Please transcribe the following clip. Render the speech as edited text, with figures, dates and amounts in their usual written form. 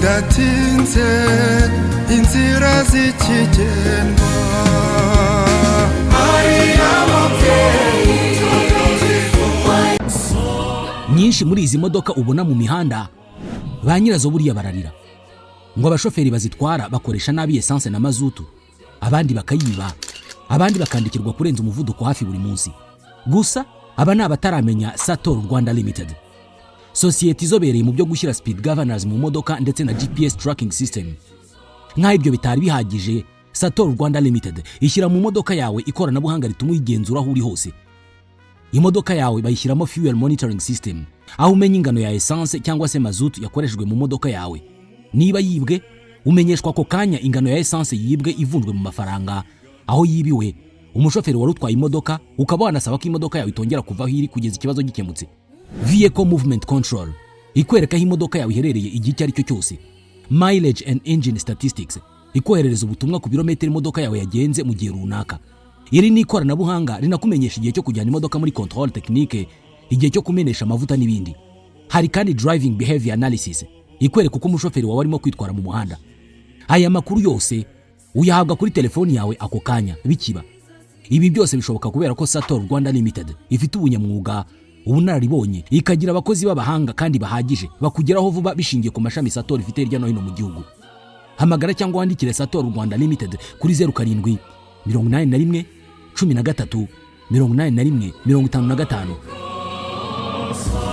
Bidatinze inzira zikigendwa. Mariya mubyeyi. Nyinshi muri izi modoka ubona mu mihanda, ba nyirazo buriya bararira ngo abashoferi bazitwara bakoresha nabi esanse na mazutu, abandi bakayiba, abandi bakandikirwa kurenza umuvuduko hafi buri munsi. Gusa aba ni abataramenya Sator Rwanda Limited, sosiyete izobereye mu byo gushyira speed governors mu modoka ndetse na GPS tracking system. Nk'aho ibyo bitari bihagije, Sator Rwanda Limited ishyira mu modoka yawe ikoranabuhanga rituma uyigenzura aho uri hose. Imodoka yawe bayishyiramo fuel monitoring system, aho umenya ingano ya essence cyangwa se mazutu yakoreshejwe mu modoka yawe. Niba yibwe, umenyeshwa ako kanya ingano ya essence yibwe ivunjwe mu mafaranga, aho yibiwe, umushoferi wari utwaye imodoka, ukaba wanasaba ko imodoka yawe itongera kuva aho iri kugeza ikibazo gikemutse. Vehicle movement control ikwereka aho imodoka yawe iherereye igihe icyo ari cyo cyose. Mileage and engine statistics ikoherereza ubutumwa ku birometero imodoka yawe yagenze mu gihe runaka. Iri ni ikoranabuhanga rinakumenyesha igihe cyo kujyana imodoka muri contrôle technique, igihe cyo kumenesha amavuta n'ibindi. Hari kandi driving behavior analysis ikwereka uko umushoferi wawe arimo kwitwara mu muhanda. Aya makuru yose uyahabwa kuri telefoni yawe ako kanya bikiba. Ibi byose bishoboka kubera ko Sator Rwanda Limited ifite ubunyamwuga, ubunararibonye, ikagira abakozi b'abahanga kandi bahagije bakugeraho vuba bishingiye ku mashami Sator ifite hirya no hino mu gihugu. Hamagara cyangwa wandikire Sator Rwanda Limited kuri 0781 13 81 55.